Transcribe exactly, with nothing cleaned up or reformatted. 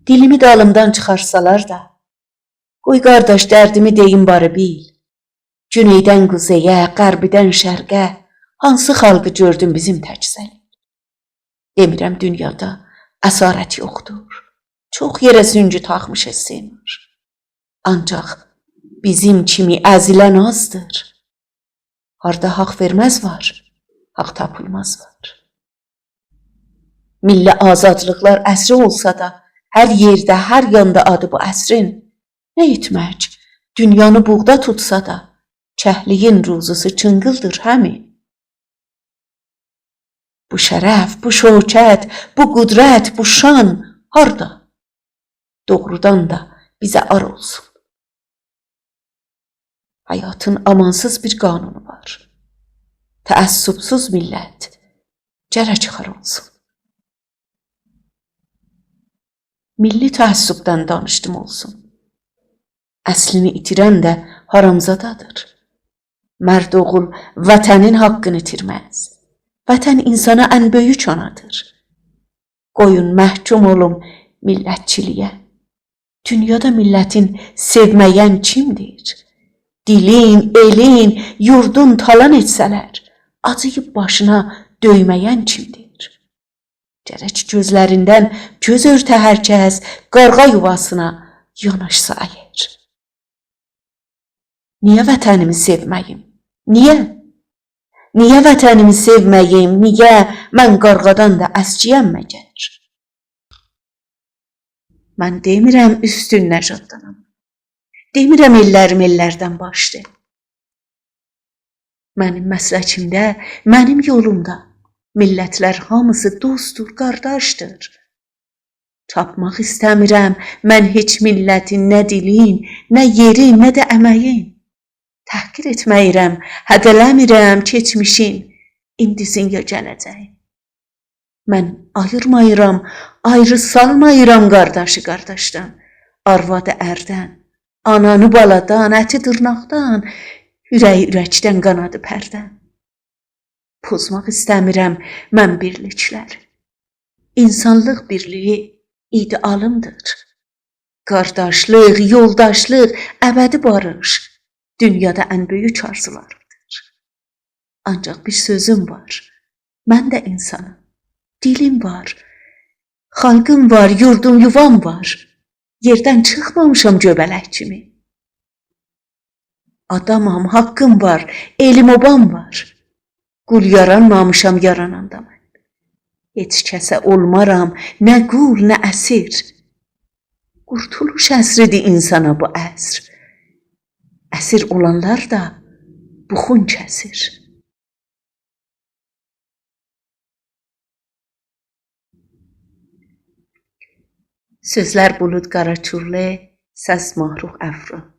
دیلیمی دالیمدان چیخارسالار دا، قوی قارداش دردیمی دئییم باری بیل. گونئیدن قوزئیه، غربیدن شرقه، هانسی خالقی گؤردون بیزیم تک ذلیل؟ دئمیرم دونیادا اسارت یوخدور، چوخ یئره سونگو تاخمیش استعمار. آنجاق بیزیم کیمی ازیلن آزدیر. هاردا حاق وئرمز وار، حاق تاپیلماز وار. میللی آزادلیقلار عصری اولسا دا، هر یئرده، هر یاندا آدی بو عصرین، نه ائتمک؟ دونیانی بوغدا توتسا دا، کهلیگین روزوسو چینقیلدیر همین. بو شرف، بو شوکت، بو قدرت، بو شان هاردا؟ دوغرودان دا بیزه عار اولسون. حیاتین آمانسیز بیر قانونو وار: تعصب‌سوز میللت گرک خوار اولسون. میللی تعصبدن دانیشدیم اولسون، اصلینی ایتیرن ده حرامزادادیر. مرد اوغول وطنین حاققینی ایتیرمز. وطن اینسانا ان بؤیوک آنادیر. قویون محکوم اولوم میللتچیلیگه. دونیادا میللتین سئومه‌ین کیمدیر؟ دیلین، ائلین، یوردون تالان ائتسه‌لر، آجیییب باشینا دؤیمه‌ین کیمدیر؟ گرک گؤزلریندن گؤز اؤرته هر کس، قارغا یوواسینا یاناشسا اگر. نییه وطنیمی سئومه‌ییم؟ نییه؟ نییه وطنیمی سئومه‌ییم؟ نییه؟ من قارغادان دا اسکییم مگر؟ من دئمیرم اوستون نژاددانام. دئمیرم ائللریم ائللردن باشدیر. منیم مسلکیمده، منیم یولومدا میللتلر هامیسی دوستدور، قارداشدیر. تاپماق ایسته‌میرم من هئچ میللتین نه دیلین، نه یئرین، نه ده امه‌یین. تحقیر ائتمه‌ییرم، هده‌له‌میرم کئچمیشین، ایندیسین یا گله‌جه‌یین. من آییرماییرام، آیری سالماییرام قارداشی قارداشدان، آروادی اردن، آنانی بالادان، اتی دیرناقدان، اوره‌یی اورکدن، قانادی پردن. پوزماق ایسته‌میرم من بیرلیکلری. اینسانلیق بیرلیگی ایده‌آلیمدیر. قارداشلیق، یولداشلیق، ابدی باریش دونیادا ان بؤیوک آرزولاریمدیر. آنجاق بیر سؤزوم وار: من ده اینسانام. دیلیم وار، خالقیم وار، یوردوم، یووام وار. یئردن چیخمامیشام گؤبه‌لک کیمی. آدامام، حاققیم وار، ائلیم، اوبام وار. قول یارانمامیشام یاراناندا من. هئچ کسه اولمارام نه قول، نه اسیر. قورتولوش عصریدیر اینسانا بو عصر. اسیر اولانلار دا بوخون کسیر. سؤزلر بولود قاراچورلو، سس ماهرخ افرا.